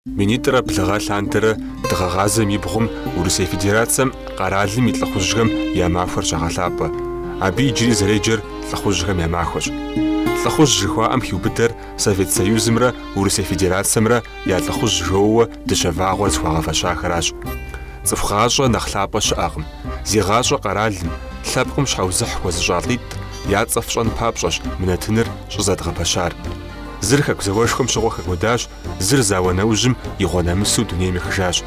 Минитӏрэ блы гъэ лъандэрэ дыгъэгъазэм и бгъум Урысей Федерацэм къэралым и лӏыхъужьхэм я махуэр щагъэлъапӏэ. Абы иджыри зэреджэр лӏыхъужьхэм я махуэщ. Лӏыхъужь жыхуаӏэм хиубыдэр Совет Союзымрэ Урысей Федерацэмрэ я лӏыхъужь жоуэ дыщэ вагъуэр зыхуагъэфэщахэращ. Цӏыху гъащӏэ нэхъ лъапӏэ щыӏэкъым. Зи гъащӏэ къэралым, лъэпкъым щхьэузыхь хуэзыщӏа лӏитӏ я цӏэ фщӏэн папщӏэщ мы нэтыныр щӏызэдгъэпэщар. Зыр Хэку зауэшхуэм щыгъуэ хэкӏуэдащ, зыр зауэ нэужьым игъуэ нэмысу дунейм ехыжащ.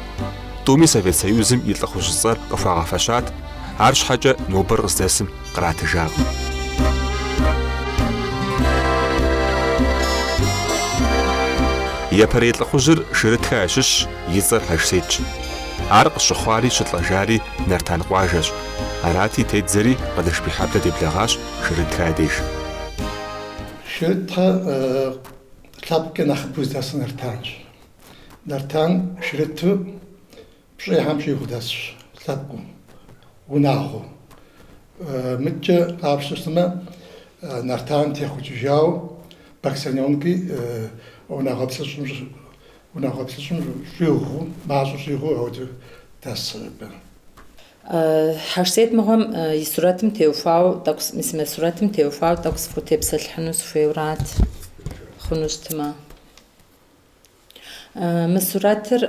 Тӏуми Совет Союзым и лӏыхъужь цӏэр къыхуагъэфэщат, арщхьэкӏэ нобэр къыздэсым къратыжакъым. Япэрей лӏыхъужьыр Шырытхэ ящыщщ, и цӏэр Хьэжсетщ. Ар къыщыхъуари щылӏэжари Нартан къуажэщ. Арати, теддзэри Къылышбийхьэблэ деблэгъащ Шырытхэ я деж. Шырытхэ лъэпкъкӏэ нэхъыбэу здэсыр Нартанщ. Нартан Шырыту пщӏейхэм щӏигъу дэсщ лъэпкъыу, унагъуэу. Мыдкӏэ къапщтэу щытмэ, Нартан техъукӏыжауэ Баксанёнки унагъуэ плӏыщӏым унагъуэ плӏыщӏым щӏигъуу, мащӏэу щӏигъуу ауэдэу дэсщ абы. Хьэжсет мыгъуэм и сурэтым теухуауэ тӏэкӏу, мис мы сурэтым теухуауэ тӏэкӏу сыфхутепсэлъыхьыну сыхуейурат, хъуну щытмэ. Мы сурэтыр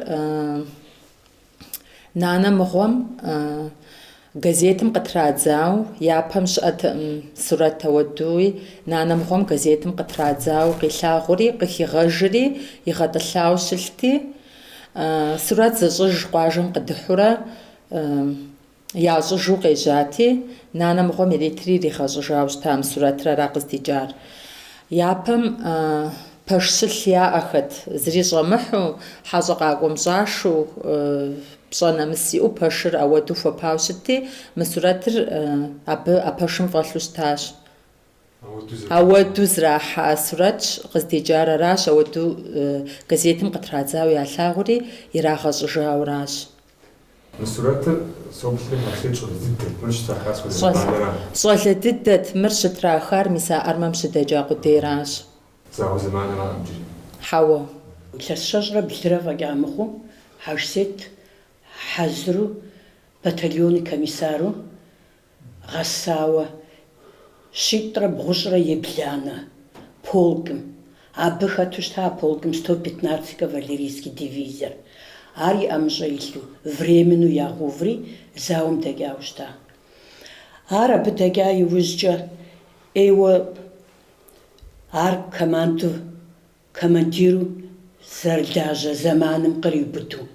нанэ мыгъуэм газетым къытрадзау, япэм щыӏэтэкъым сурэт ауэдуи, нанэ мыгъуэм газетым къытрадзау къилъагъури, къыхигъэжри, игъэтӏылъауэ щылъти, сурэт зыщӏыж къуажэм къыдыхьурэ ящӏыжу къежьати, нанэ мыгъуэм иритри иригъэщӏыжауэ щыта мы сурэтыр ара къыздикӏар. Япэм пэш щылъ яӏэхэт, зыри щӏэмыхьу, хьэщӏэ къакӏуэм щӏашу, пщӏэ нэмыс иӏэу пэшыр ауэду хуэпауэ щытти, мы сурэтыр абы а пэшым фӏэлъу щытащ. Ауэду зрахьа сурэтщ, къыздикӏар аращ, ауэду газетым къытрадзауэ ялъагъури, ирагъэщӏыжауэращ. Мы сурэтыр соплъри Хьэжсет щӏалэ дыдэт, мыр щытрахар сыт хуэдэ зэманыра? Щӏалэ дыдэт, мыр щытрахар мис а армэм щыдэкӏа къудейращ. Зауэ зэманыракъым иджыри. Хьэуэ. Илъэс щэщӏрэ блырэ фӏэкӏа мыхъуу Хьэжсет хьэзыру батальон и комиссару гъэсауэ щитӏрэ бгъущӏрэ ебланэ полкым, абы хэту щыта а полкым 115 кавалерийский дивизэр. Ар и ӏэмыщӏэ илъу, временну ягъэуври, зауэм дэкӏауэ щыта. Ар абы дэкӏа иужькӏэ ӏейуэ ар команду Командиру зэрылажьэ зэманым къриубыду,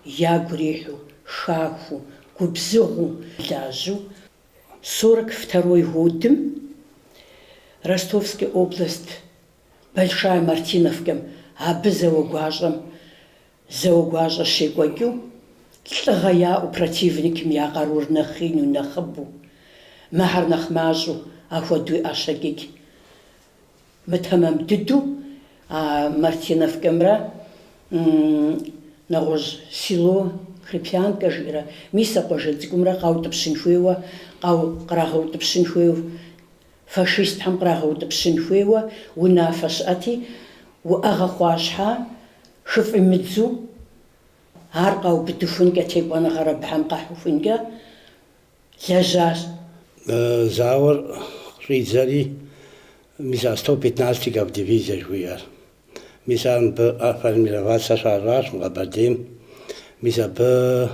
ягу ирихьу, хахуэу, губзыгъэу лажьэу, 42-й годым Ростовский область Большая Мартиновкэм абы зауэ гуащӏэм зауэ гуащӏэ щекӏуэкӏыу, лӏыгъэ яӏэу противникым я къарур нэхъ ину, нэхъыбэу, мыхэр нэхъ мащӏэу, ахуэдэуи ӏэщэкӏикӏ. Мытэмэм дыдэу а Мартиновкэмрэ нэгъуэщӏ село Хрипьянкэ жиӏэрэ, мис а къуажэ цӏыкӏумрэ къаутӏыпщын хуейуэ, кърагъэутӏыпщын хуейуэ, фашистхэм кърагъэутӏыпщын хуейуэ унафэ щыӏэти, уӏэгъэ хъуа щхьа, хыфӏимыдзу, ар къаубыдыхункӏэ, текӏуэныгъэр абыхэм къахьыхункӏэ лэжьащ. Зауэр щӏидзэри, мис а 115-й кавдивизие жыхуиӏэр. Мис ар мыбы формироваться щащӏащ мы Къэбэрдейм. Мис абы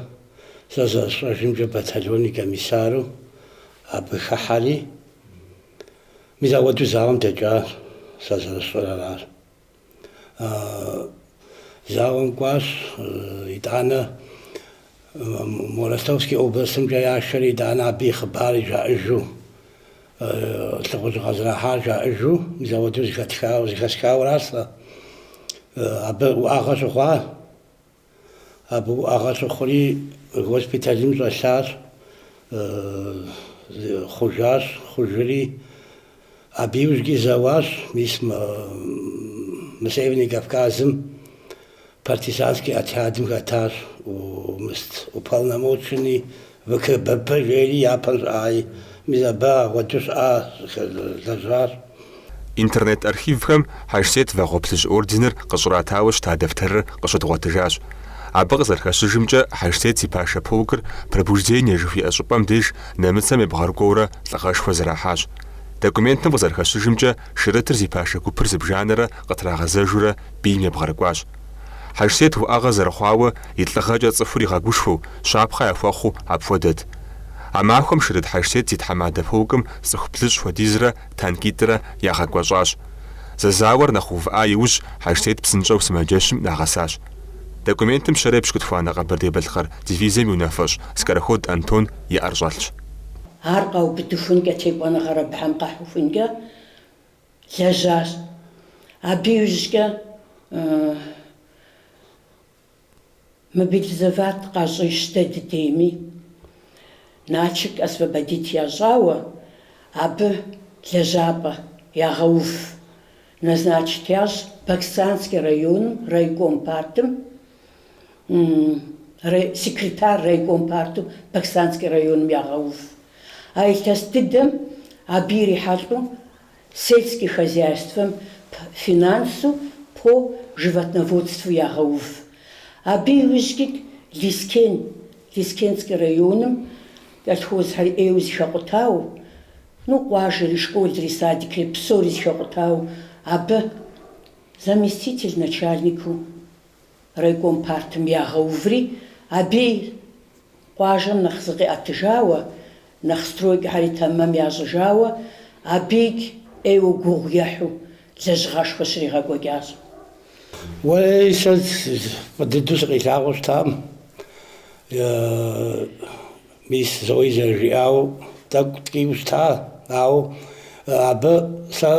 сэ зэрысщӏэжымкӏэ батальон и комиссару абы хыхьэри, мис ауэдэу зауэм дэкӏащ, сэ зэрысщӏэр аращ. Зауэм кӏуащ, итӏанэ мо Ростовский областымкӏэ яшэри, итӏанэ абы и хъыбар жаӏэжу, лӏыхъужьыгъэ зэрахьар жаӏэжу, мис ауэдэу зэхэтхауэ, зэхэсхауэращ сэ. Абы уӏэгъэ щыхъуа. Абы уӏэгъэ щыхъури госпиталым щӏэлъащ, хъужащ, хъужри. Абы иужькӏи зэуащ, мис мы Северный Кавказым партизанский отрядым хэтащ, мыст уполномоченный ВКБП жери япэм щыӏаи, мис абы ауэдэу щыӏа, лэжьащ. Интернет архивхэм Хьэжсет Вагъуэ Плъыжь орденыр къыщӏратауэ щыта дэфтэрыр къыщыдгъуэтыжащ. Абы къызэрыхэщыжымкӏэ, Хьэжсет зи пашэ полкыр Пробуждение жыхуиӏэ щӏыпӏэм деж нэмыцэм ебгъэрыкӏуэурэ лӏыгъэшхуэ зэрахьащ. Документым къызэрыхэщыжымкӏэ, Шырытыр зи пашэ гупыр зыбжанэрэ къытрагъэзэжурэ бийм ебгъэрыкӏуащ. Хьэжсет уӏэгъэ зэрыхъуауэ и лӏыгъэкӏэ цӏыхур игъэгушхуэу, щапхъэ яхуэхъуу апхуэдэт. А махуэм Шырыт Хьэжсет зи тхьэмадэ полкым цӏыху блыщӏ хуэдизрэ танкитӏрэ ягъэкӏуэщӏащ. Зэзауэр нэхъ увыӏа иужь Хьэжсет псынщӏэу сымаджэщым нагъэсащ. Документым щэрэ епщыкӏутхуанэ Къэбэрдей-Балъкъэр дивизием и унафэщӏ Скороход Антон и ӏэр щӏэлъщ. Ар къаубыдыхункӏэ текӏуэныгъэр абыхэм къахьыхункӏэ лэжьащ. Абы иужькӏэ Мобилизовать къащӏищ дэ дыдейми, Налшык освободить ящӏауэ, абы лэжьапӏэ ягъэув. Назначить ящӏ Баксанский районым, райком партым, секретарь райком парту Баксанский районым ягъэув. А илъэс дыдэм абы ирихьэлӏэу Сельский хозяйствэм финансу по животноводству ягъэув. Абы иужькӏи Лискен, Лискенский районым колхозхэр ӏейуэ зэхэкъутауэ, ну, къуажэри, школри, садикри псори зэхэкъутауэ, абы заместитель начальникыу райком партым ягъэуври, абыи Къуажэм нэхъ зыкъиӏэтыжауэ, нэхъ стройкэхэри тэмэм ящӏыжауэ, абыикӏ ӏейуэ гугъу ехьу лэжьыгъэшхуэ щригъэкӏуэкӏащ. Уей, сэ фӏы дыдэу сыкъилъагъуу щытам, мис Зои зэрыжиӏауэ, тӏэкӏу ткӏийуэ щыта, ауэ абы сэ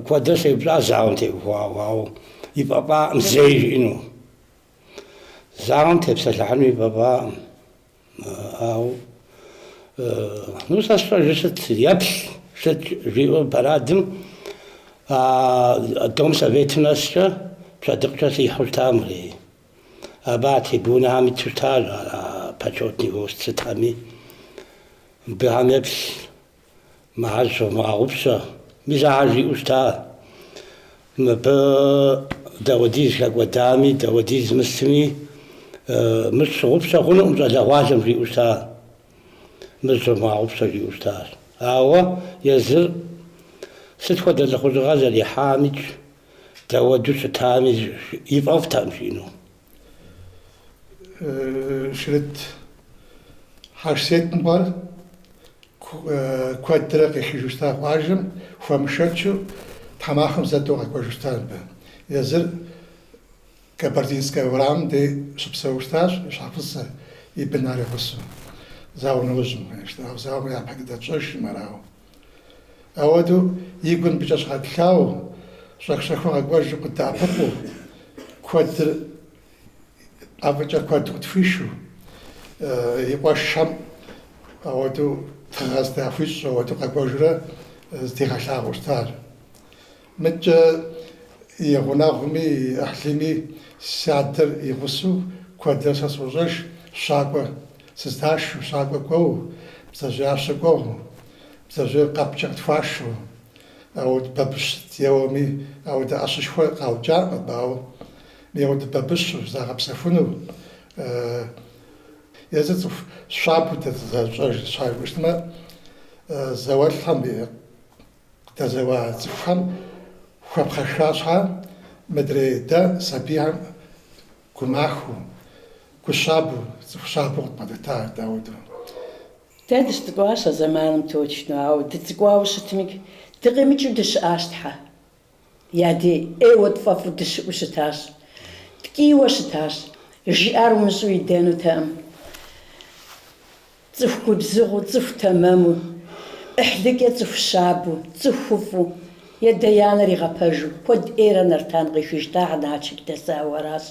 куэдрэ сеупщӏащ зауэм теухуауэ, ауэ ифӏэфӏакъым зэи жиӏэну. Зауэм тепсэлъыхьыну ифӏэфӏакъым. Ауэ, ну, сэ сщӏэжыр сыт, еплъ, сыт жиӏэу парадым а Дом Советым нэскӏэ пщэдыкъкӏэ сихьу щыта мыри. Абы а трибунэхэм иту щытащ, а почетный гость сытхэми. Мыбыхэм еплъ, Мыхэр зыщывмыгъэгъупщэ, мис ахэр жиӏэу щыта. Мыбы дауэдиз хэкӏуэдами, дауэдиз мысми, мыр щыгъупщэ хъунукъым щӏалэгъуалэм жиӏэу щыта. Мыр зыщывмыгъэгъупщэ жиӏэу щытащ. Ауэ езыр сыт хуэдэ лӏыхъужьыгъэ зэрихьамикӏ, дауэдэу щытами ифӏэфӏтэкъым жиӏэну. Шырыт Хьэжсет мыгъуэр куэдрэ къехыжу щыта къуажэм, хуэмышэчу тхьэмахуэм зэ-тӏэу къэкӏуэжу щыта мыбы. Езыр Кабардинскэ уэрамым дей щыпсэу щытащ, и щхьэгъусэ, и бынхэр и гъусэу. Зауэ нэужьым, конечно, ауэ зауэм япэкӏэ дэ тщӏэжкъым ар, ауэ. Ауэдэу и гур мыбыкӏэ щыгъэтлъауэ, щӏэх-щӏэхыу къэкӏуэжу къыддэӏэпыкъуу, куэдыр ӏэфӏыкӏэ куэд къытхуишэу, и къуэшхэм ауэдэу тыгъэ здахуищӏу, ауэдэу къэкӏуэжурэ здигъэлъагъуу щытащ. Мыдкӏэ и гъунэгъуми, и ӏыхьлыми си адэр и гъусэу куэдрэ сэ сощӏэж, щакӏуэ сыздашу, щакӏуэ кӏуэу, бдзэжьеящэ кӏуэу, бдзэжьейр къэпкӏэ къытхуашэу, ауэдэ бабыщ еуэми, ауэдэ ӏэщышхуэ къаукӏакъым абы, ауэ ауэдэ бабыщу загъэпсэхуну, езыр цӏыху щабэу дэ зэрытщӏэжыр щхьэ жыпӏэу щытмэ, зауэлӏхэм Къыдэзэуа цӏыхухэм хуэпхъэша щхьа, мыдрей дэ сабийхэм гумахыу, гу щабэу, цӏыху щабэу къыдбгъэдэта дауэдэу. Дэ дыщыцӏыкӏуащ а зэманым точно, ауэ дыцӏыкӏуауэ щытми, дыкъимыкӏыу дыщыӏащ, Тхьэ. Я дей ӏейуэ тфӏэфӏу дыщыӏэу щытащ. Ткӏийуэ щытащ. Жиӏар умыщӏу идэнутэкъым. Цӏыху губзыгъэу, цӏыху тэмэму, ӏыхьлыкӏэ цӏыху щабэу, цӏыхуфӏу, и адэ-анэр игъэпэжу, куэд ӏейрэ Нартан къихыжт, ахэр Налшык дэсауэ аращ.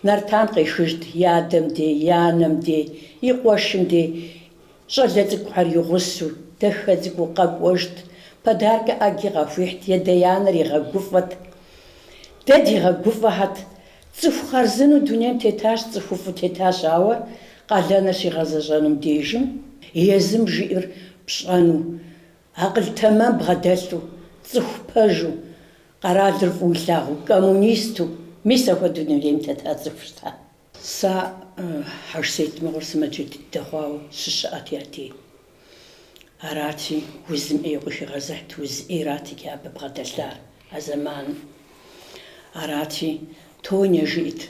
Нартан къехыжт и адэм дей, и анэм дей, и къуэшым дей, щӏалэ цӏыкӏухэр и гъусэу, дахэ цӏыкӏуу къэкӏуэжт, подаркэ ӏэджи къахуихьт, и адэ-анэр игъэгуфӏэт. Дэ дигъэгуфӏэхэт, Цӏыху хъарзынэу дунейм тетащ, цӏыхуфӏу тетащ, ауэ къалэныр щигъэзэщӏэнум дежым езым жиӏэр пщӏэну, акъыл тэмэм бгъэдэлъу, цӏыху пэжу, къэралыр фӏыуэ илъагъуу, коммунисту, мис апхуэдэу дунейм тета цӏыху щыта. Сэ Хьэжсет мыгъуэр сымаджэ дыдэ хъуауэ сыщыӏэт я дей. Арати, узым ӏейуэ къыхигъэзыхьт, уз ӏейрат иджы абы бгъэдэлъар а зэманым. Арати, Тоня жиӏэт,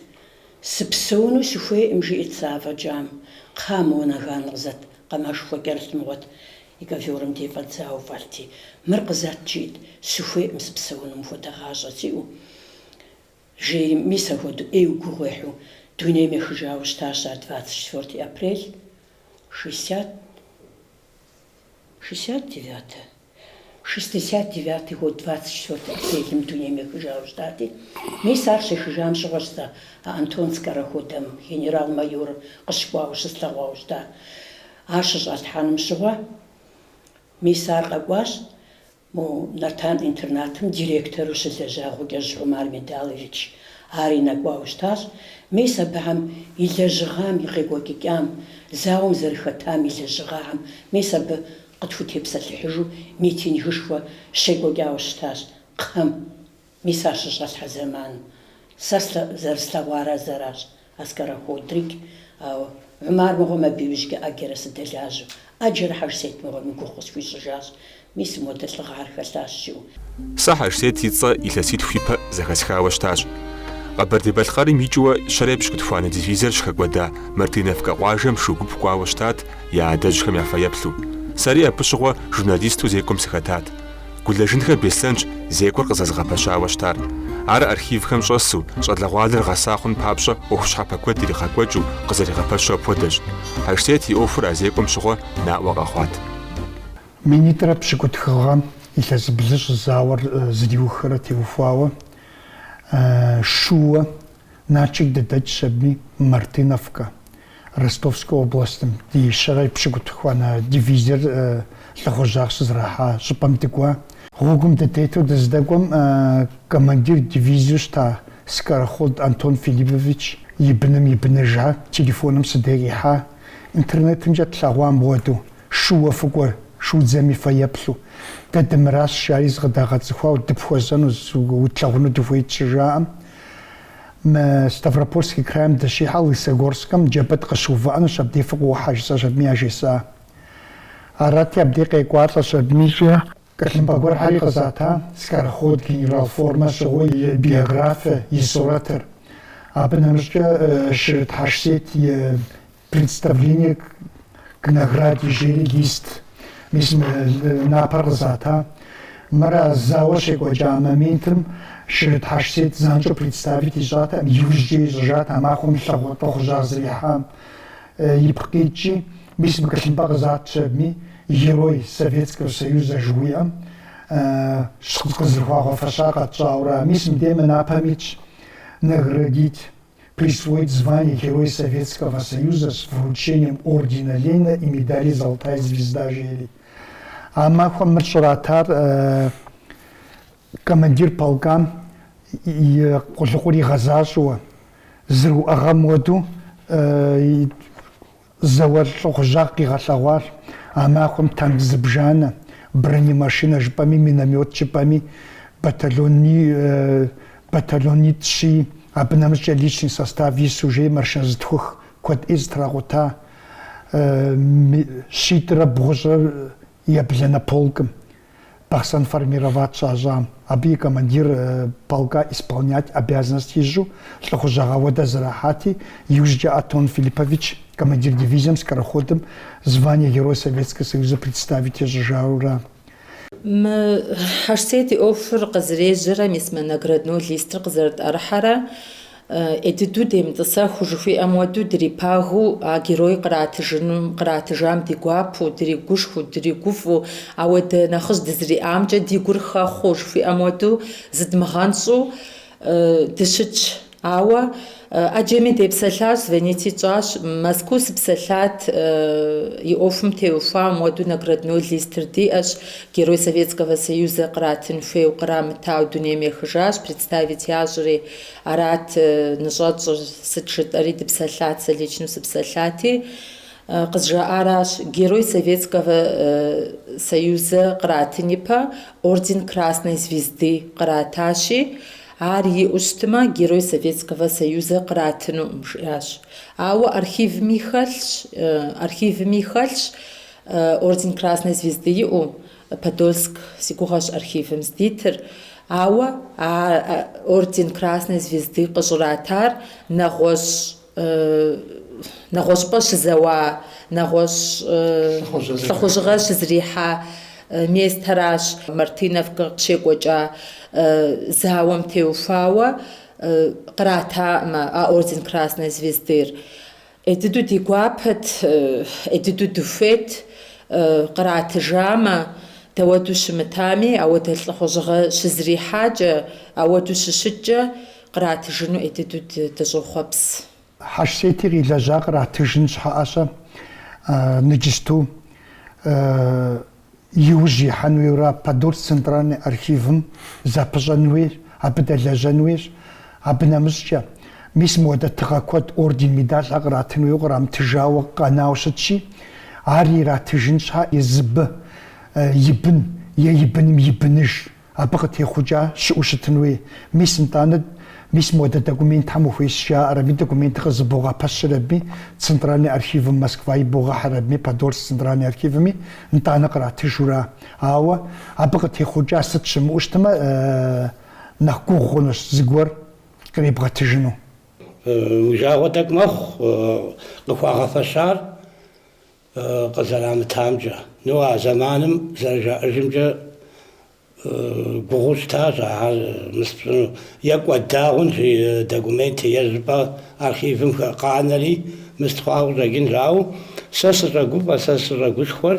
Сыпсэуну сыхуейкъым, жиӏэт сэ афӏэкӏам. Кхъа моуэ наган къызэт, къамэшхуэ кӏэрылъ мыгъуэт, и ковёрым дей фӏэдзауэ фӏэлъти. Мыр къызэт, жиӏэт, сыхуейкъым сыпсэуну мыхуэдэ гъащӏэ сиӏэу. Жери, мис апхуэдэу ӏейуэ гугъу ехьу дунейм ехыжауэ щытащ ар 24 апрель, 69-е, 69-й год 24 апрелым дунейм ехыжауэ щытати, мис ар щехыжам щыгъуэщ сэ а Антон Скороходым, генерал-майорыр, къыщыкӏуауэ щыслъэгъуауэ щытар. Ар щыщӏалъхьэным щыгъуэ, мис ар къэкӏуащ, Мо Нартан интернатым директору щылэжьа Гъукӏэжь Умар Медалович ари нэкӏуауэ щытащ. Мис абыхэм и лэжьыгъэм, и къекӏуэкӏыкӏам, зауэм зэрыхэтам и лэжьыгъэхэм, мис абы къытхутепсэлъыхьыжу митингышхуэ щекӏуэкӏауэ щытащ кхъэм. Мис ар щыщӏалъхьэ зэманым. Сэ зэрыслъэгъуар а зэращ. А Скороходрикӏ, ауэ Умар мыгъуэм абы иужькӏэ ӏэджэрэ сыдэлажьэу, ӏэджэрэ Хьэжсет мыгъуэм и гугъу къысхуищӏыжащ, мис модэ лӏыгъэр хэлъащ, жиӏэу. Сэ Хьэжсет и цӏэ илъэситху ипэ зэхэсхауэ щытащ. Къэбэрдей-Балъкъэрым икӏыуэ щэрэ епщыкӏутхуанэ дивизэр щыхэкӏуэда Мартыновкэ къуажэм шу гуп кӏуауэ щытат я адэжьхэм я фэеплъу. Сэри абы щыгъуэ журналисту зекӏуэм сыхэтат. Гулэжынхэ Беслъэнщ зекӏуэр къызэзыгъэпэщауэ щытар. Ар архивхэм щӏэсу, щӏалэгъуалэр гъэса хъун папщӏэ ӏуэху щхьэпэ куэд иригъэкӏуэкӏыу, къызэригъэпэщу апхуэдэщ. Хьэжсет и ӏуэхур а зекӏуэм щыгъуэ наӏуэ къэхъуат. Минитӏрэ пщыкӏутх гъэм илъэс блыщӏ зауэр зэриухрэ теухуауэ шууэ Налшык дыдэкӏщ абыми Мартыновкэ, Ростовскэ областым ди щэрэ пщыкӏутхуанэ дивизиер лӏыхъужьагъ щызэрахьа щӏыпӏэм дыкӏуа. Гъуэгум дытету дыздэкӏуэм командир дивизиеу щыта Скороход Антон Филиппович и быным и быныжхэр телефоным си дей къихьа. Интернетымкӏэ тлъэгъуам хуэдэу шууэ фыкӏуэ, шуудзэм и фэеплъу. Дэ дымыращ, жари зыкъыдагъэцӏыхуауэ дыпхуэзэну, утлъэгъуну дыхуейт щыжаӏэм. Мы Ставропольский крайм дыщихьэ Лысогорскэм джабэ дыкъыщыувыӏэнущ, абдей фыкъыӏухьэ, жысӏэщ абыми яжесӏа. Арати, абдей къекӏуалӏэщ абымикӏи. Тхылъымпӏэ гуэрхьэри къызата, Скороход генерал формэ щыгъыу и биографие, и сурэтыр. Абы нэмыщӏкӏэ Шырыт Хьэжсет и Представление к награде жери лист. Мис мы напэр къызата. Мыр а зауэ щекӏуэкӏа моментым Шырыт Хьэжсет занщӏэу представить ищӏатэкъым, иужькӏэ ищӏыжат а махуэм лӏыхъужьагъ зэрихьам ипкъ къикӏи. Мис мы тхылъымпӏэ къызатщ абыми, Герой Советского Союза жыхуиӏэм къызэрыхуагъэфэща къэтщӏауэра. Мис мыдей мы напэм итщ наградить. Присвоить звание Герой Советского Союза с вручением ордена Ленина и медали Золотая звезда жери. А махуэм мыр щӏратар командир полкам и къулыкъур игъэзащӏэуэ, зэрыуӏэгъэм хуэдэу Зауэлӏ лӏыхъужьагъ къигъэлъэгъуащ а махуэм танк зыбжанэ, бронемашинэ жыпӏэми, миномет жыпӏэми, батальони, батальонитӏ-щи, абы нэмыщӏкӏэ личный состав ису жери маршынэ зытхух куэд ӏей зытракъута щитӏрэ бгъущӏрэ ебланэ полкым. Бахъсэн формировать щащӏам, абы и командир полка исполнять обязанность ищӏу лӏыхъужьагъ ауэдэ зэрахьати, иужькӏэ Антон Филиппович командир дивизием Скороходым звание Герой Советского Союза представить ищӏыжауэра. Мы Хьэжсет и ӏуэхур къызэрежьэрэ, мис мы наградной листыр къызэрытӏэрыхьэрэ, ӏей дыдэу демытӏысэхыу жыхуиӏэм хуэдэу дрипагэу а герой къратыжынум, къратыжам ди гуапэу, дригушхуэу, дригуфӏэу, ауэдэ нэхъыжь дызэриӏамкӏэ ди гур хэхъуэу жыхуиӏэм хуэдэу зыдмыгъэнщӏу дыщытщ. Ауэ ӏэджэми депсэлъащ, звонити тщӏащ. Мэзкуу сыпсэлъат и ӏуэхум теухуауэ, мыуэдэу наградной листыр диӏэщ, Герой Советского Союза къратын хуейуэ кърамытауэ дунейм ехыжащ, представить ящӏри. Арат ныщӏэтщӏыр, сыт жытӏэри дыпсэлъат, сэ лично сыпсэлъати. Къызжаӏаращ, Герой Советского Союза къратын ипэ Орден Красной Звезды къратащи, ар иӏэу щытмэ, Герой Советского Союза къратынукъым, жиӏащ. Ауэ архивми хэлъщ, архивми хэлъщ Орден Красной Звезды иӏэу, Подольск си гугъэщ архивым здитыр. Ауэ а Орден Красной Звезды къыщӏратар нэгъуэщӏ нэгъуэщӏыпӏэ щызэуа, нэгъуэщӏ лӏыхъужьыгъэ щызрихьа местэращ. Мартыновкэ къыщекӏуэкӏа зауэм теухуауэ къратаӏым а Орден Красной Звездыр. ӏей дыдэу ди гуапэт, ӏей дыдэу дыхуейт къратыжамэ, дауэду щымытами, ауэдэ лӏыхъужьыгъэ щызрихьакӏэ, ауэду щыщыткӏэ къратыжыну ӏей дыдэу дыщӏохъуэпс. Хьэжсети къилэжьа къратыжын щхьэӏэщэ ныджысту иужь ихьэн хуейуэра Подольск центральный архивым запыщӏэн хуейщ, абы дэлэжьэн хуейщ. Абы нэмыщӏкӏэ, мис мыуэдэ тыгъэ куэд орден медалхэр къратын хуейуэ кърамытыжауэ къэнауэ щытщи, ар иратыжын щхьэ езыбы и бын е и быным и быныж. Абы къытехъукӏа щыӏэу щытын хуей. Мис нтӏанэ, мис мыуэдэ документхэм ухуейщ жаӏэр аби, документыр къызыбогъэпэщыр аби, Центральный архивым Москва ибогъэхьыр аби, Подольск Центральный архивыми, нтӏанэ къратыжура. Ауэ абы къытехъукӏа сыт щымыӏэу щытмэ, нэхъ гугъу хъунущ зыгуэр къребгъэтыжыну. Уи жагъуэ тӏэкӏу мэхъу къыхуагъэфэщар къызэрамытамкӏэ. Ну, а зэманым зэрыжаӏэжымкӏэ Гугъуу щытащ ахэр мыс пщӏыну. Е кӏуэда хъунщ и документы, е щӏыпӏэ архивым къанэри мыст хъуауэ къыщӏэкӏынщ. Ауэ сэ сыщӏэгуфӏэр, сэ сыщӏэгушхуэр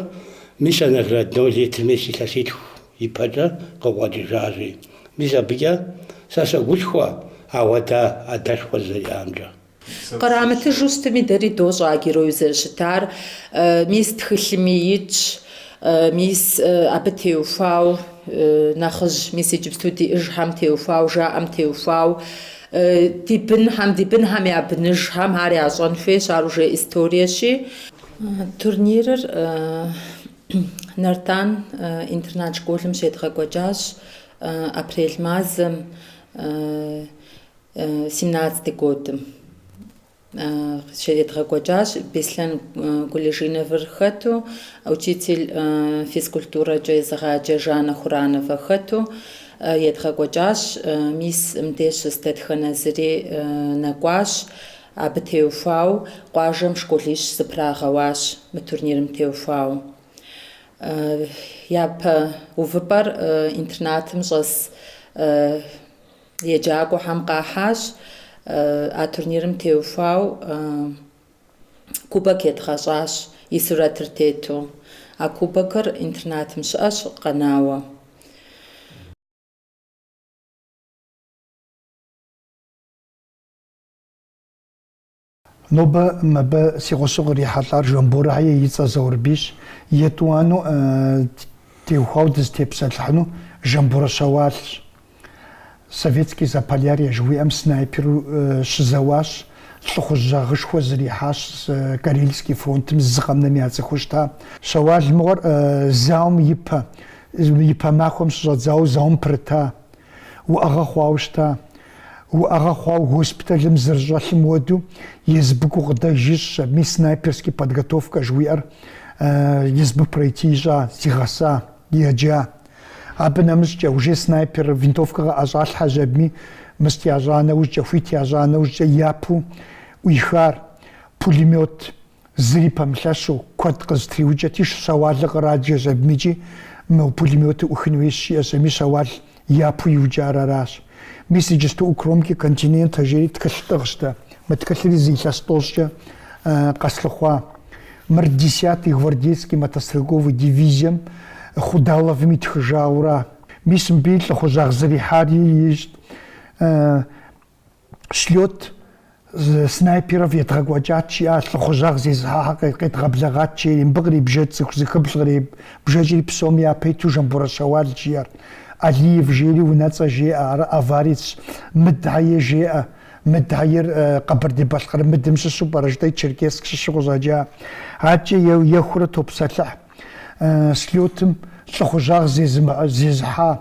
мис а наградной итыр мис илъэситху ипэкӏэ къыкъуэкӏыжащи. Мис абыкӏэ сэ согушхуэ ауэдэ адэшхуэ зэриӏамкӏэ. Кърамытыжу щытми, дэри дощӏэ а герою зэрыщытар. Мис тхылъми итщ, мис абы теухуау нэхъыжь, мис иджыпсту диӏыжхэм теухуау, жаӏэм теухуау. Ди бынхэм, ди бынхэм я быныжхэм ар ящӏэн хуейщ, ар уже историещи. Турнирыр Нартан интернат школым щедгъэкӏуэкӏащ апрель мазэм. Семнадцатый годым щедгъэкӏуэкӏащ Беслъэн Гулижиновыр хэту, учитель физкультурэкӏэ езыгъаджэ Жаннэ Хурановэ хэту едгъэкӏуэкӏащ. Мис мыбдеж щыс дэтхэнэ зыри нэкӏуащ. Абы теухуау къуажэм школищ зэпрагъэуащ мы турнирым теухуау. Япэ увыпӏэр интернатым щӏэс Еджакӏуэхэм къахьащ а турнирым теухуау кубок едгъэщӏащ и сурэтыр тету. А кубокыр интернатым щыӏэщ къэнауэ. Нобэ мыбы си гъусэу кърихьэлӏар Жамборэхэ и цӏэ Заурбийщ. Етӏуанэу теухуауэ дызытепсэлъыхьыну Жамборэ Щэуалщ. Советский Заполярье жыхуиӏэм снайперу щызэуащ, лӏыхъужьагъышхуэ зрихьащ Карельский фронтым зы къэмынэм яцӏыхуу щыта. Щэуал мыгъуэр зауэм ипэ, ипэ махуэм щыщӏэдзауэ зауэм пэрыта. Уӏэгъэ хъуауэ щыта. Уӏэгъэ хъуауэ госпиталым зэрыщӏэлъым хуэдэу езыбы гукъыдэж ищӏщ абыми снайперский подготовка жыхуиӏэр езыбы пройти ищӏа, зигъэса, еджа. Абы нэмыщӏкӏэ уже снайпер винтовкэ къыӏэщӏалъхьэщ абыми мыст ящӏа нэужькӏэ, хуит ящӏа нэужькӏэ япэу ӏуихар пулемет Зыри пэмылъэщу, куэд къызэтриукӏэти, Щэуалыр къраджэщ абым икӏи мы пулеметыр ӏухын хуейщ, жиӏэщ абыми Щэуал япэу иукӏар аращ. Мис иджысту У кромки континента жери тхылъ тӏыгъщ дэ. Мы тхылъри зы илъэс тӏощӏкӏэ къэслъыхъуа. Мыр десятый гвардейский мотострелковый дивизием Худаловым итхыжаура. Мис мыбы лӏыхъужьагъ зэрихьари ищӏт. Слет снайперов едгъэкӏуэкӏат, жиӏа, лӏыхъужьагъ зезыхьахэр къедгъэблэгъат, жери, мыбы кърибжэкӏ цӏыху зыхыбл кърибжэкӏри псом япэ иту Жамборэ Щэуал жиӏэр. Алиев жери унэцӏэ жеӏэ, ар аварецщ. Мыдхьэе жеӏэ. Мыдайр Къэбэрдей-Балъкъэр мыдым щыщу пӏэрэ жытӏэри Черкесск щыщу къыщӏэкӏа. Адэкӏэ ехурэ топсэлъыхь слетым лӏыхъужьагъ зезыхьа,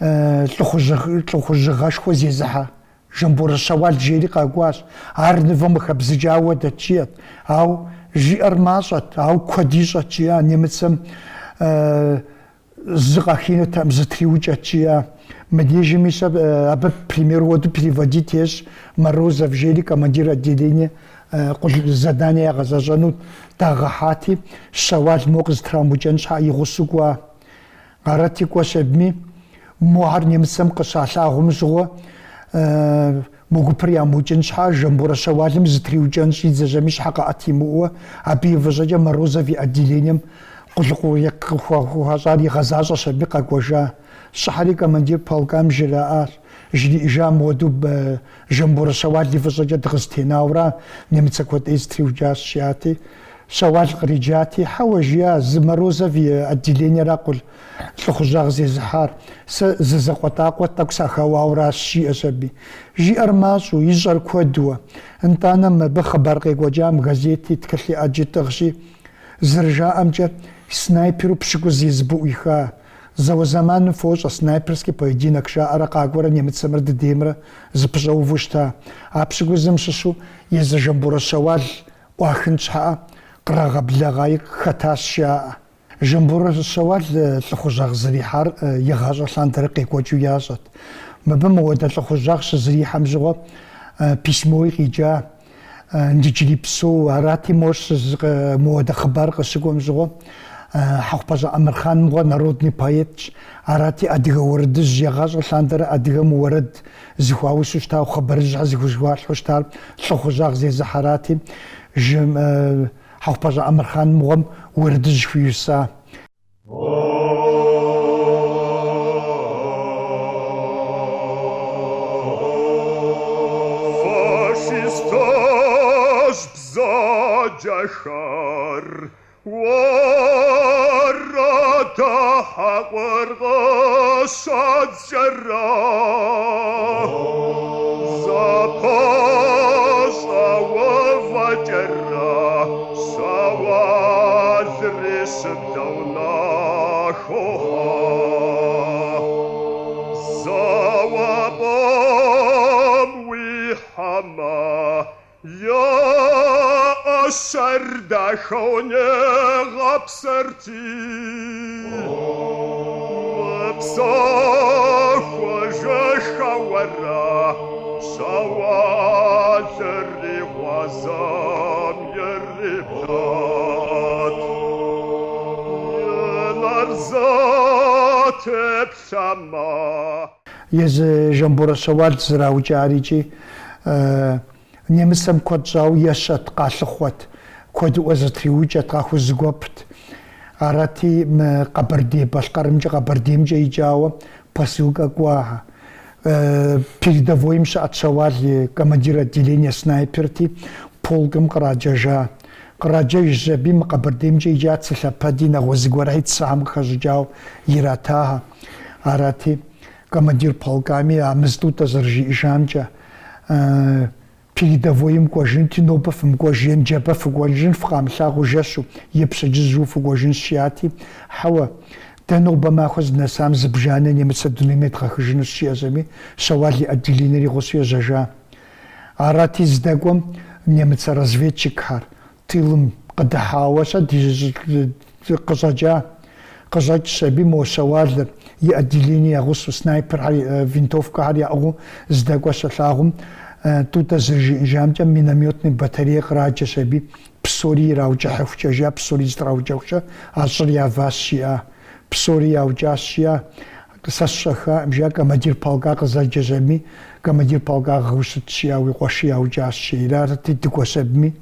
лӏыхъужьыгъэшхуэ зезыхьа Жамборэ Щэуал жери къэкӏуащ. Ар нывэм къыхэбзыкӏауэ дэт жиӏэт. Ауэ жиӏэр мащӏэт, ауэ куэд ищӏэт жиӏа немыцэм зы къахинэтэкъым, зэтриукӏэт жиӏа. Мыдежым мис абы пример хуэдэу приводить ещӏ Морозов жери командир отделение задание ягъэзэщӏэну дагъэхьати, Щэуал мо къызэтрамыукӏэн щхьэ и гъусэу кӏуа. Арати, кӏуэщ абыми, мохэр немыцэм къыщалъагъум щыгъуэ, мо гупыр ямыукӏын щхьэ, Жамборэ Щэуалым зытриукӏэн щӏидзэщ аби щхьэ къэӏэт имыӏэуэ, абы и фӏыщӏэкӏэ Морозов и отделением къулыкъу къыхуащӏар игъэзащӏэщ аби къэкӏуэжа. Щӏыхьэри командир полкам жраӏащ, жриӏэжа мыуэду Жамборэ Щэуал и фӏыщӏэкӏэ дыкъызэтенаурэ немыцэ куэд ӏей зэтриукӏащ, жиӏати. Щэуал къриджати, хьэуэ, жиӏа, зы Морозов и отделениера къул лӏыхъужьагъ зезыхьар, сэ зы закъуэтӏакъуэ тӏэкӏу сахэуауращ, жиӏэщ аби. Жиӏэр мащӏэу, ищӏэр куэдуэ. Нтӏанэ мыбы хъыбар къекӏуэкӏам газети, тхылъи ӏэджи тӏыгъщи, зэрыжаӏэмкӏэ, снайперу пщыкӏуз езыбы ӏуиха. Зауэ зэманым фощӏэ, снайперский поединок жаӏэрэ къакӏуэрэ немыцэмрэ дыдеймрэ зыпыщӏэувэу щыта. А пщыкӏузым щыщу езы Жамборэ Щэуал ӏуахын щхьэӏэ кърагъэблэгъаи хэтащ жаӏэ. Жамборэ Щэуал лӏыхъужьагъ зэрихьар игъащӏэ лъандэрэ къекӏуэкӏыу ящӏэт. Мыбы мыуэдэ лӏыхъужьагъ щызэрихьэм щыгъуэ письмои къикӏа иджыри псэу арати, мор мыуэдэ хъыбар къыщыкӏуэм щыгъуэ Хьэхъупащӏэ Амырхъан мыгъуэ народный поэтщ. Арати, адыгэ уэрэдыжь егъащӏэ лъандэрэ адыгэм уэрэд зыхуаусу щытауэ, хъыбарыжьхэр зыхузэхалъхьэу щытар лӏыхъужьагъ зезыхьэрати, Хьэхъупащӏэ Амырхъан мыгъуэм уэрэдыжь хуиуса. Фашистэжь бзаджэхэр Уэрэдэ хьэкъур къыщадзкӏэрэ, Зэпэщӏэувэкӏэрэ, Щэуалри щыблэу нахохьэ. Зауапӏэм уихьэмэ, Я ӏэщэр дахэу негъэпсэрти, Мыпсэхужыххэуэрэ Щэуалри гъуазэм ириплъат. И нэр зэтеплъэмэ. Езы Жамборэ Щэуал зэраукӏар икӏи Немыцэм куэд щӏауэ ещэт, къалъыхъуэт, куэдыӏуэ зэтриукӏэт, къахузэгуэпт. Арати, мы Къэбэрдей-Балъкъэрымкӏэ, Къэбэрдеймкӏэ икӏауэ посылкэ кӏуахьэ. Передовойм щыӏэт Щэуал и командир отделение снайперти, полкым къраджэжа. Къраджэжщ аби, мы Къэбэрдеймкӏэ икӏа цы лъэпэди, нэгъуэщӏ зыгуэрхьи цыхьэм къыхэщӏыкӏауэ иратахьэ. Арати, Командир полками а Мыз Тӏутӏэ зэрыжиӏэжамкӏэ, передовойм кӏуэжынти, нобэ фымыкӏуэж, е ныджэбэ фыкӏуэжын, фыкъамылъагъуу жэщу, е пщэдджыжьу фыкӏуэжынщ, жиӏати, хьэуэ, дэ нобэ махуэ здынэсам зыбжанэ немыцэ дунейм едгъэхыжынущ, жиӏэщ аби, Щэуал и отделенэр и гъусэу ежьэжа. Арати, здэкӏуэм немыцэ разведчикхэр тылым къыдыхьауэ-щэ къыщӏэкӏа. Къыщӏэкӏщ аби мо Щэуалыр и отделение я гъусэу снайперхэр, винтовкэхэр яӏыгъыу здэкӏуэ щалъагъум, Тӏутӏэ зэрыжиӏэжамкӏэ минометный батарея къраджэщ аби, псори ираукӏыхьыхукӏэ жиӏа, псори зэтраукӏэхукӏэ а щӏыр яващ, жиӏа. Псори яукӏащ, жиӏа. Сэ сщӏэххаӏым, жиӏа, командир полка къызэджэщ аби, командир полка гъыу щытщ, жиӏа, уи къуэшыр яукӏащ, жери. Арати, дыкӏуэщ абыми,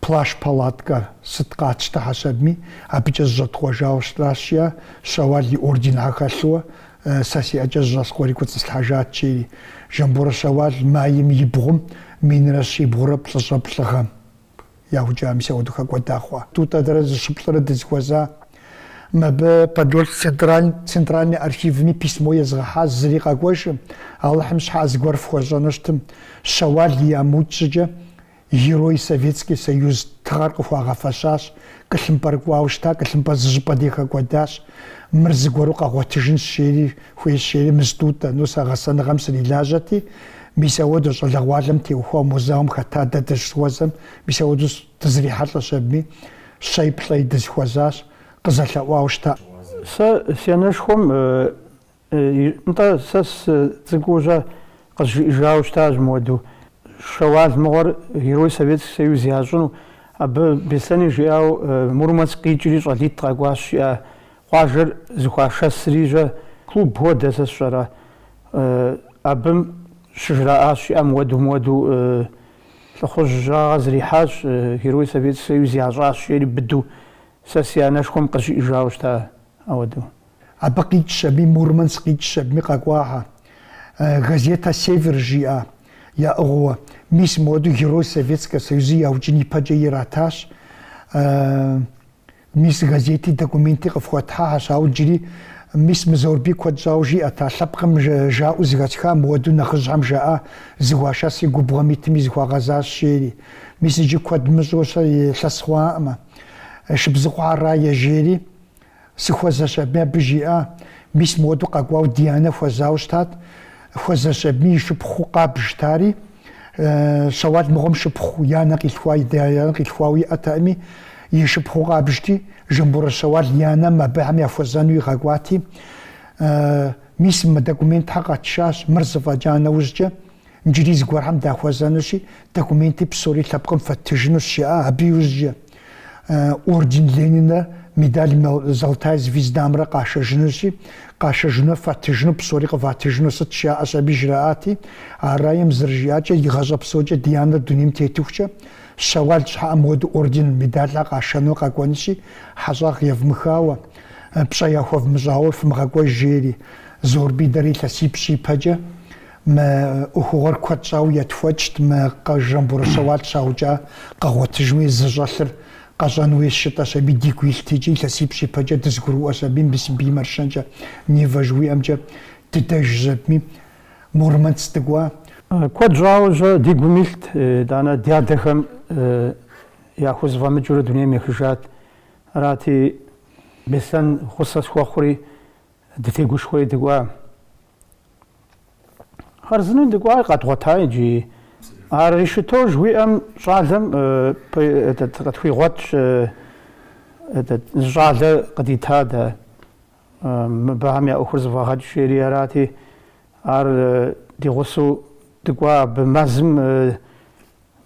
плащ-палаткэ сыт къатщтэхьэщ абыми, абыкӏэ зыщӏэткъуэжауэ щытащ, жиӏа, Щэуал и орденхэр хэлъуэ, сэ си ӏэкӏэ зыщӏэскъуэри кӏуэцӏыслъхьэжат, жери. Жамборэ Щэуал майм и бгъум минрэ щибгъурэ плӏыщӏрэ плӏы гъэм яукӏа, мис ауэдэу хэкӏуэда хъуа. Тӏутӏэ дэрэ зыщыплӏрэ дызэхуэза. Мыбы Подольск центральный архивми письмо езгъэхьа зыри къэкӏуэжым, Алыхьым щхьа зыгуэр фхуэщӏэну щытым, Щэуал ямыукӏ щӏыкӏэ Герой Советский Союз тыгъэр къыхуагъэфэщащ, кӏылъымпӏэр кӏуауэ щыта, кӏылъымпӏэ зыщӏыпӏэ дей хэкӏуэдащ, мыр зыгуэру къэгъуэтыжынщ жери, хуейщ жери Мыстӏутӏэ, ну сэ гъэсэныгъэм срилажьэти, мис ауэдэу щӏалэгъуалэм теухуауэ мо зауэм хэта дэ дыщыхуэзэм, мис ауэдэу дызрихьэлӏэщ абыми, щэи-плӏэи дызэхуэзащ, къызэлъэӏуауэ щыта. Сэ си анэшхуэм Нтӏэ, сэ сыцӏыкӏуу щэ къызжиӏэжауэ щытащ мыуэду. Щэуал мыгъуэр Герой Советский Союз ящӏыну. Абы Беслъэни жиӏауэ Мурманск къикӏри щӏалитӏ къэкӏуащ, жиӏа. Къуажэр зыхуашэсри щэ клуб хуэдэ сэ сщӏэрэ. Абым щыжраӏащ, жиӏа, мыуэду, мыуэду лӏыхъужьагъэ зрихьащ, Герой Советский Союз ящӏащ, жери быдэу сэ си анэшхуэм къызжиӏэжауэ щыта ауэдэу. Абы къикӏщ аби, Мурманск къикӏщ абыми къэкӏуахьэ. Газета Север жиӏа яӏыгъыуэ, мис мыуэду Герой Советскэ Союзы яукӏын ипэкӏэ иратащ. Мис газети документи къыфхуэтхьахьэщ, ауэ иджыри мис мы Заурбий куэд щӏауэ жиӏэт, а лъэпкъым жаӏэу зэхэсха, мыуэду нэхъыжьхэм жаӏа, зыхуашэсри губгъуэм итми зыхуагъэзащ, жери. Мис иджы куэд мыщӏэу щэ илъэс хъуаӏымэ. Шыбзыхъуэ Рае жери. Сыхуэзэщ абыми, абы жиӏа, мис мыуэду къэкӏуауэ ди анэ хуэзауэ щытат, хуэзэщ абыми и шыпхъуу къабжт ари, Щэуал мыгъуэм шыпхъу и анэ къилъхуа, и анэ къилъхуауэ иӏэтэкъыми, и шыпхъуу къабжти, Жамборэ Щэуал и анэм абыхэм яхуэзэну игъэкӏуати, мис мы документхэр къэтшащ, мыр зэфӏэкӏа нэужькӏэ, Иджыри зыгуэрхэм дахуэзэнущи, документи псори лъэпкъым фэттыжынущ, жиӏа абы иужькӏэ. Орден Ленинрэ медаль Золотая звездамрэ къашэжынущи, къашэжыну фатыжыну, псори къыватыжыну сыт жаӏэщ аби жраӏати, а Раем зэрыжиӏакӏэ, игъащӏэ псокӏэ ди анэр дунейм тетыхукӏэ, Щэуал щхьэӏэ мыуэду орден, медалхэр къашэну къэкӏуэнущи, хьэщӏагъ евмыхауэ, пщӏэ яхуэвмыщӏауэ фымыгъэкӏуэж, жери. Заурбий дэрэ илъэсипщӏ ипэкӏэ Мы ӏуэхугъуэр куэд щӏауэ етхуэкӏт, мы Жамборэ Щэуал щаукӏа къэгъуэтыжуи зыщӏэлъыр къэщӏэн хуейщ жытӏэщ аби дигу илът икӏи илъэсипщӏ ипэкӏэ дызыгурыӏуэщ аби мис мыбы и маршынэкӏэ Нива жыхуиӏэмкӏэ дыдэжщ абыми Мурманск дыкӏуа. Куэд щӏауэ щэ ди гум илът, итӏанэ дядэхэм яхузэфӏэмыкӏыурэ дунейм ехыжат. Арати, Беслъэн гъусэ схуэхъури, дытегушхуэри дыкӏуа. Хъарзынэу дыкӏуа, къэдгъуэта иджы. Ар Решето жыхуиӏэм щӏалэм этот къытхуигъуэтщ, этот зы щӏалэ къыдита дэ мыбыхэм я ӏуэхур зэфӏэгъэкӏ жери арати, ар ди гъусэу дыкӏуа абы мэзым,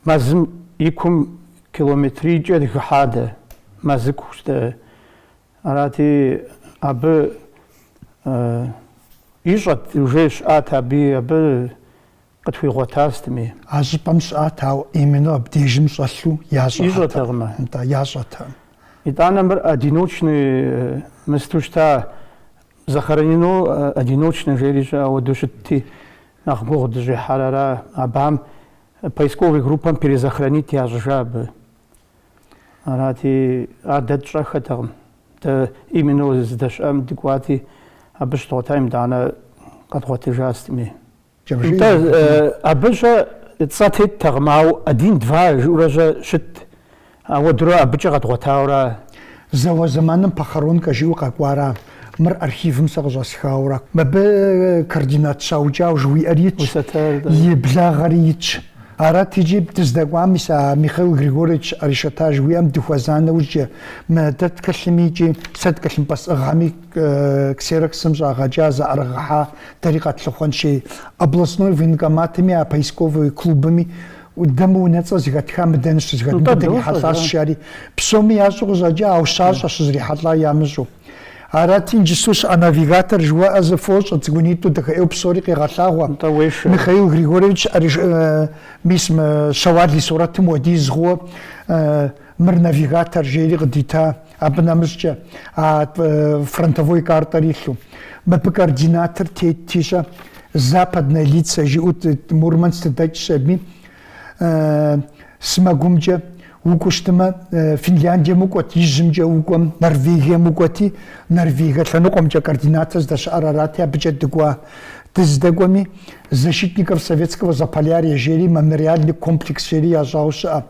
мэзым и кум километрийкӏэ дыхыхьа дэ, мэзыкущ дэ. Арати, абы ищӏэт, уже щыӏат абы, абы къытхуигъуэта сытми. А щӏыпӏэм щыӏат, ауэ именно абдежым щӏэлъу ящӏэтэкъым. Нтӏэ, ящӏэтэкъым. Итӏанэ мыр одиночный мысту щыта, захоронено одиночный жери щыӏэ ауэдэу щытти, нэхъ гугъу дыщӏехьар ара, абыхэм поисковый группэм перезахоронить ящӏыжа абы. Арати, ар дэ тщӏэххэтэкъым. Дэ именно здэщыӏэм дыкӏуати, абы щыдгъуэтам итӏанэ къэдгъуэтыжа сытми. Нтӏэ, абы щэ цӏэ теттэкъым, ауэ один, два жиӏэурэ щэ щытт. Ауэдурэ абыкӏэ къэдгъуэтауэра. Зауэ зэманым похоронкэ жиӏэу къэкӏуара, мыр архивым сэ къыщӏэсхауэра. Мыбы координат щаукӏауэ жыхуиӏэр итщ, и благъэри итщ. Арат иджы дыздэкӏуам, мис а Михаил Григорьевич Решета жыхуиӏэм дыхуэза нэужькӏэ, мы дэ тхылъми икӏи сэ тхылъымпӏэ сӏыгъхэми ксероксым щӏагъэкӏа, зэӏэрыгъэхьа, дэри къэтлъыхъуэнщи, областной военкоматми а поисковый клубми дэ мы унэцӏэ зыхэтха мы дэнэ щызэхэт, мыбы дрихьэлӏащ жари, псоми ящӏэу къыщӏэкӏа, ауэ щащӏэ щызрихьэлӏа ямыщӏэу. Арати, иджысту щыӏэ навигатор жыхуаӏэ зы фощӏэ, цӏыкӏунитӏу дахэӏейуэ псори къегъэлъагъуэ. Михаил Григорьевич мис мы Щэуал и сурэтым хуэдиз хъууэ мыр навигатор жери къыдита, абы нэмыщӏкӏэ а фронтовой картэр илъу. Мыбы координатыр тетти-щэ, Западная Лица жиӏэу Мурманск дыдэкӏщ абыми, сэмэгумкӏэ. Укӏуэу щытмэ, Финляндием укӏуэт, ижьымкӏэ укӏуэм, Норвегием укӏуэти, Норвегие лъэныкъуэмкӏэ координатэ здэщыӏэр арати, абыкӏэ дыкӏуа. Дыздэкӏуэми, Защитников Советского Заполярья жери, мемориальный комплекс жери ящӏауэ щыӏэ.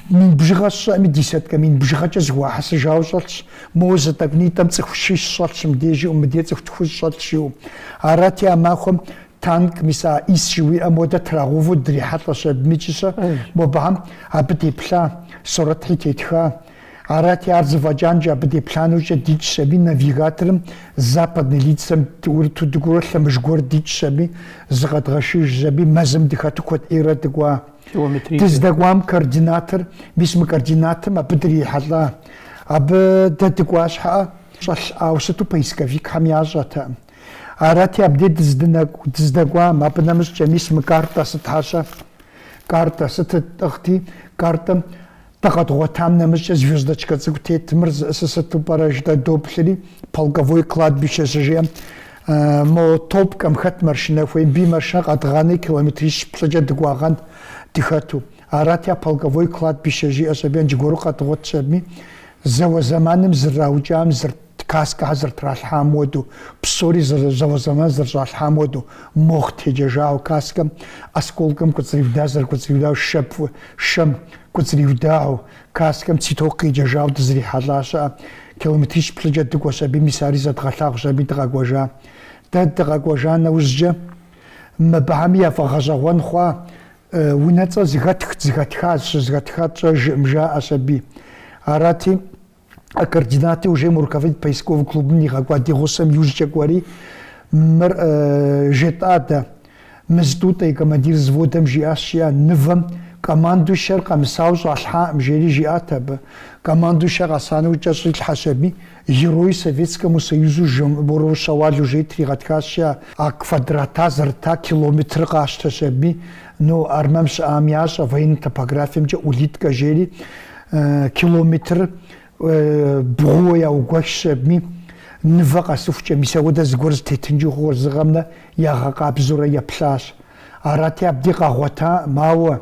Мин бжыгъэ сщӏэӏыми, десяткэ мин бжыгъэкӏэ зэхуахьэсыжауэ щӏэлъщ. Моуэ зы тӏэкӏунитӏэм цӏыху щищ щӏэлъщ мыбдеж жиӏэу, мыдей цӏыху тхущӏ щӏэлъщ жиӏэу. Арати, а махуэм танк, мис а ИС жыхуиӏэм хуэдэ трагъэувэу дрихьэлӏэщ абымикӏи-щэ, мобыхэм абы деплъа, сурэтхьи тетха. Арати, ар зэфӏэкӏанкӏэ абы деплъа нэужькӏэ дикӏщ аби, навигаторым западный лицэм дыӏурыту дыкӏуэурэ лъэмыж гуэр дикӏщ аби, зыкъэдгъэшыжщ аби, мэзым дыхэту куэд ӏейрэ дыкӏуа. Дыздэкӏуам координатыр, мис мы координатым абы дрихьэлӏа. Абы дэ дыкӏуа щхьэӏэ щӏэлъ ауэ сыту поисковикхэм ящӏэтэкъым. Арати, абдей дыздэкӏуам, абы нэмыщӏкӏэ мис мы картэ сытхьэр-щэ? Картэ сытыр тӏыгъти, картэм дэ къэдгъуэтам нэмыщӏкӏэ звездочкэ цӏыкӏу тет, мыр зыӏысыр сыту пӏэрэ жытӏэ доплъри, полковой кладбище щыжиӏэм, мо топкэм хэт маршынэ хуей, мыбы и маршынэ къэдгъанэри километрищ-плӏыкӏэ дыкӏуагъэн дыхэту. Арати, а полковой кладбище жиӏэщ аби, анджыгуэру къэдгъуэтщ абыми, зауэ зэманым зэраукӏам зыр Каскэхэр зэрытралъхьам хуэдэу, псори зауэ зэман зэрыщӏалъхьам хуэдэу, мох текӏэжауэ каскэм осколкэм кӏуэцӏриуда зэрыкӏуэцӏриудауэ, шэ шэм кӏуэцӏриудауэ, каскэм цветок къикӏэжауэ дызрихьэлӏа щыӏэ. Километрищ-плӏыкӏэ дыкӏуэщ аби, мис ари зэдгъэлъагъущ аби дыкъэкӏуэжа. Дэ дыкъэкӏуэжа нэужькӏэ мыбыхэми яфӏэгъэщӏэгъуэн хъуа, унэцӏэ зыхэтхт, зыхэтха, щызыхэтха тщӏэжкъым, жаӏэщ аби. Арати, А координаты уже руководитель поисковый клубым нигъэкӏуа ди гъусэм иужькӏэ кӏуэри, мыр жетӏа дэ. Мыз Тӏутӏэ и командир взводым жиӏащ, жиӏа, нывэм командующэр къэмысауэ щӏалъхьаӏым, жери жиӏат абы. Командующэ къэса нэужькӏэ щӏилъхьэщ аби, Герой Советскому Союзу Жамборэ Щэуалу жери тригъэтхащ, жиӏа. А квадрата зэрыта километр къащтэщ аби, ну, армэм щыӏам ящӏэ, военнэ топографиемкӏэ улитка жери, Километр бгъууэ яугуэшщ абыми, нывэ къэсыхукӏэ, мис ауэдэ зыгуэр зытетынкӏи хъууэ зыгъэмнэ ягъэкъабзэурэ еплъащ. Арати, абдей къагъуэтаӏым, ауэ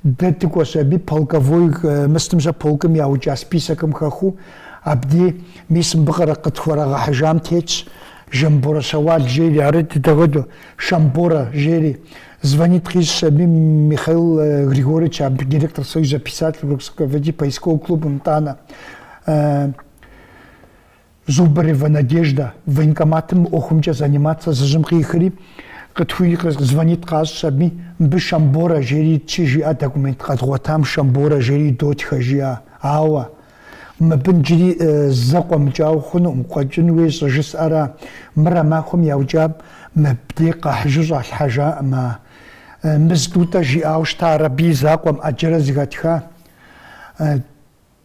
дэ дыкӏуэщ аби полковой мыстым-щэ полкым яукӏа списокым хэхуу, абдей мис мыбы къытхуэрагъэхьыжам тетщ Жамборэ Щэуал жери, ары дыдэ хуэдэу, Шамборэ жери. Звонит къищӏщ аби Михаил Григорьевич, абы директор Союза писателей, руководитель поискового клубым нтӏанэ. Зубарева Надежда военкоматым ӏуэхумкӏэ заниматься зыщӏым къихри, къытхуи звонит къащӏщ аби, мыбы Шамборэ жери итщи, жиӏа документ къэдгъуэтам Шамборэ жери идотхэ, жиӏа. Ауэ мыбы иджыри зэ къуэмыкӏауэ хъунукъым, къуэкӏын хуей щӏыжысӏэра. Мыр а махуэм яукӏам мыбдей къахьыжу щӏалъхьэжаӏым а. Мыз Тӏутӏэ жиӏауэ щыта ар абы и закъуэм ӏэджэрэ зыхэтха.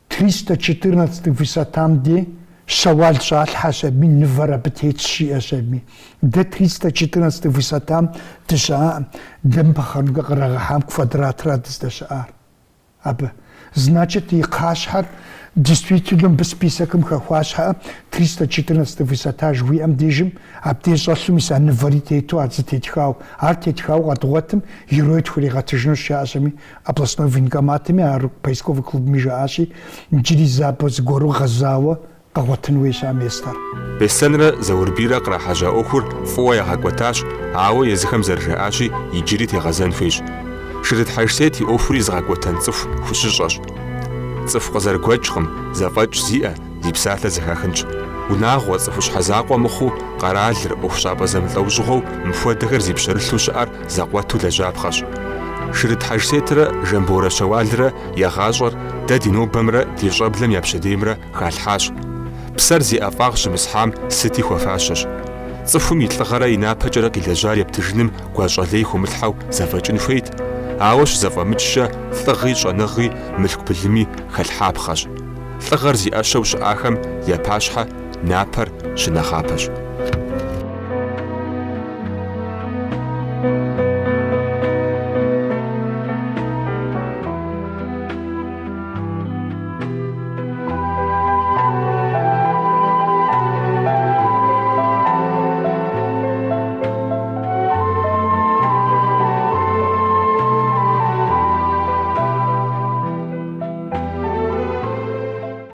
314 высотам дей Щэуал щӏалъхьэщ аби, нывэр абы тетщ, жиӏэщ аби. Дэ 314 высотам дыщыӏаӏым, дэ мы похоронкэ кърагъэхьам квадратра дыздэщыӏар. Абы. Значит, и кхъащхьэр действительно мыбы списокым хэхуа щхьэӏэ, 314 высота жыхуиӏэм дежым абдей щӏэлъу мис а нывэри тету ар зытетхауэ. Ар тетхауэ къэдгъуэтым герой тхуригъэтыжынущ жаӏэщ аби, областной военкоматыми ар поисковый клубми жаӏащи, иджыри зэ абы зыгуэру гъэзауэ Къэгъуэтын хуейщ а местэр. Беслъэнрэ Заурбийрэ кърахьэжьа ӏуэхур фӏыуэ ягъэкӏуэтащ, ауэ езыхэм зэрыжаӏащи, иджыри тегъэзэн хуейщ. Шырыт Хьэжсет и ӏуэхури зыгъэкӏуэтэн цӏыху хущыщӏэщ. Цӏыху къызэрыгуэкӏкъым, зэфӏэкӏ зиӏэ, зи псалъэ зэхахынщ. Унагъуэ, цӏыхущхьэ закъуэ мыхъуу, къэралыр, ӏуэхущӏапӏэ зэмылӏэужьыгъуэу мыпхуэдэхэр зи пщэрылъу щыӏэр зэкъуэту лэжьапхъэщ. Шырыт Хьэжсетрэ Жамборэ Щэуалрэ я гъащӏэр дэ ди нобэмрэ ди щӏэблэм я пщэдеймрэ халъхьащ. Псэр зи ӏэфӏагъ щымысхьам сыти хуэфащэщ. Цӏыхум и лӏыгъэрэ и напэкӏэрэ къилэжьар ептыжыным гуащӏэ лей хыумылъхьэу зэфӏэкӏын хуейт, ауэ щызэфӏэмыкӏкӏэ лӏыгъи, щӏэныгъи, мылъку былыми хэлъхьапхъэщ. Лӏыгъэр зи ӏэщэу щыӏахэм я пащхьэ напэр щынэхъапэщ.